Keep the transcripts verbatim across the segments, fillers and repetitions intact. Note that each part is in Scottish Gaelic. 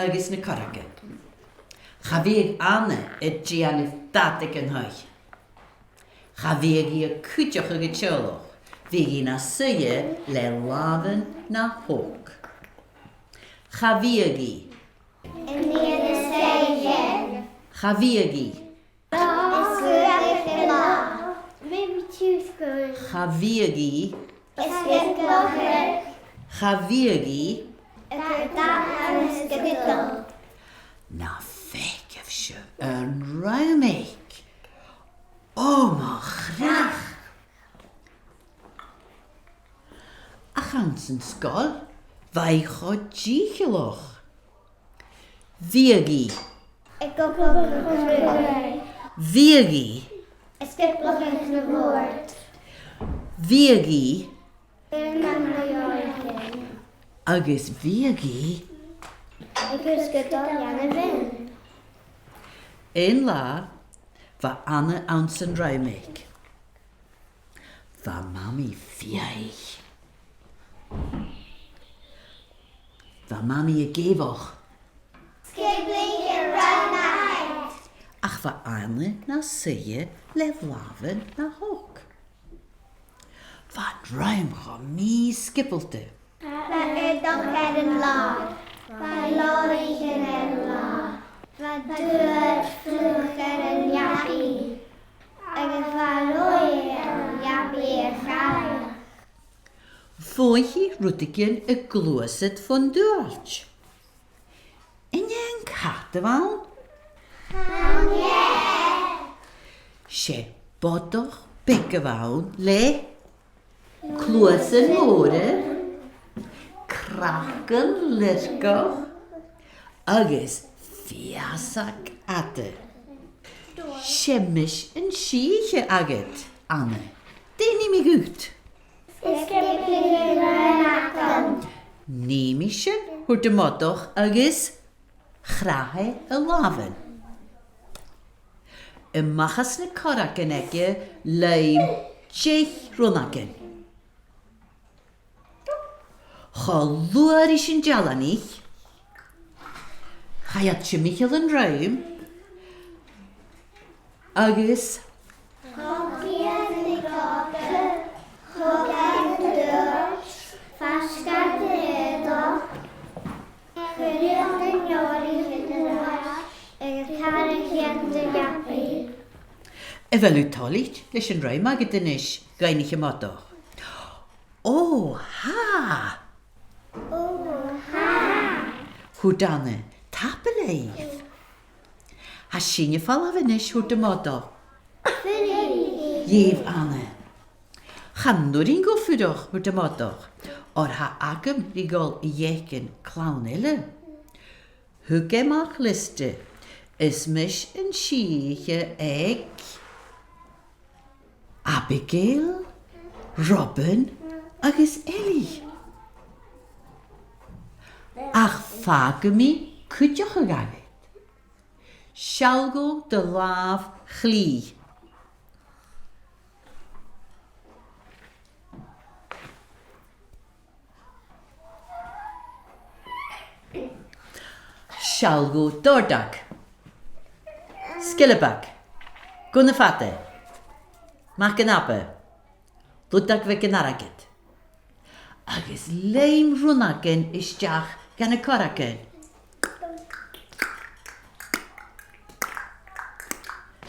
agus na corragan. Cha bhiodh Anna a' dèanamh dad aig an taigh. Cha bhiodh i a' cuideachadh an teaghlaich, bhiodh i na suidhe le làmhan na h-ochd. Cha bhiodh i. An uair a seo. Cha bhiodh i. Is cuideachd an là. Mim tiusgain. Cha bhiodh i. Is cuideachd. Cha bhiodh i. Aig an taigh ann an sgudal. Na fhaiceadh sibh an rùm aice. Ò mo chreach! Ach anns an sgoil, bha i cho dìcheallach. Bhiodh i. Ag obair. Bhiodh i. Ag sgioblachadh na bòrd. Bhiodh i. Agus bhiodh i. Agus gu dòigheil a' bhinn. Aon latha, bha Anna anns an rùm aice. Bha Mamaidh fiadhaich. Bha Mamaidh ag èigheach. Sgioblaichean ri mhath. Ach bha Anna na suidhe le làmhan na h-ochd. Bha an rùm cho mì-sgiobalta. Bha aodach air an làr. Bha leabhraichean air an làr. Bha dubhairt fliuch air an leabaidh. Agus bha leabhraichean air an leabaidh a chàradh. Bha rudeigin a' gluasad fon dubhairt. An e an cat a bh' ann? Chan e. 'S e bodach beag a bh' ann le cluasan mòra, craiceann liorcach agus feusag fhada. 'S e mise an sìthiche agad, Anna. Dè nì mi dhut? Is sgioblaichean ri mhath agam. Nì mi sin, thuirt am bodach agus chrath e a làmhan. A-mach às na corragan aige leum deich rionnagan. Cho luath ris an dealanaich, chaidh iad timcheall an rùm agus Thog iad na corragan, thog iad an dubhairt, phasg iad an aodach, chuir iad an leabhraichean air ais agus chàraich iad an leabaidh. A bheil thu toilichte leis an rùm agad a-nis? dh'fhaighnich am bodach. Ò, tha! Ò, tha! thuirt Anna, tapadh leibh. Tha sinne a' falbh a-nis, thuirt am bodach. Fuirich! dh'èigh Anna. Chan urrainn dhomh fuireach, thuirt am bodach, oir tha agam ri dhol a dh'fhaicinn clann eile. Thug e a-mach liosta, is mise an sìthiche aig Abigail, Robin agus Ellie. Ach fàgaidh mi cuideachadh agad. Seall dhomh do làmh chlì. Seall dhomh d' òrdag. Sgileabag. Gunna fada. Mac an aba. Ludag bheag an airgid. Agus leum rionnagan a-steach dha na corragan.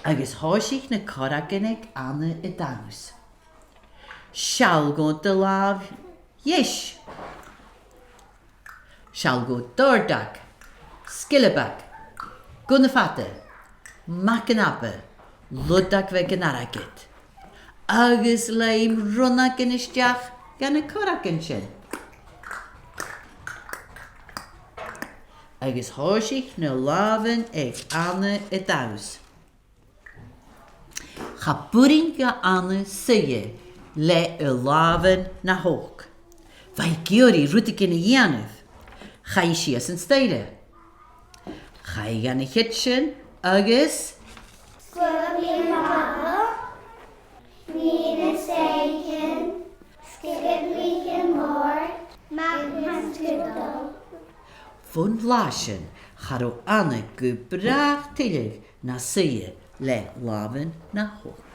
Agus thòisich na corragan aig Anna a' dannsa. Seall dhomh do làmh dheas. Seall dhomh d' òrdag, sgileabag, gunna fada, mac an aba, ludag bheag an airgid. Agus leum rionnagan a-steach dha na corragan sin. Agus thòisich na làmhan aig Anna a' dannsa. Cha b' urrainn do Anna suidhe le a làmhan na h-ochd. Bha i ag iarraidh rudeigin a dhèanamh. Chaidh i sìos an staidhre. Chaidh i dhan a' chidsin agus... Sguab i am bodach, nigh na soithichean, sgioblaich am bòrd, mac an sgudal. Bhon latha sin, cha robh Anna gu bràth tuilleadh na suidhe le làmhan na h-òigridh.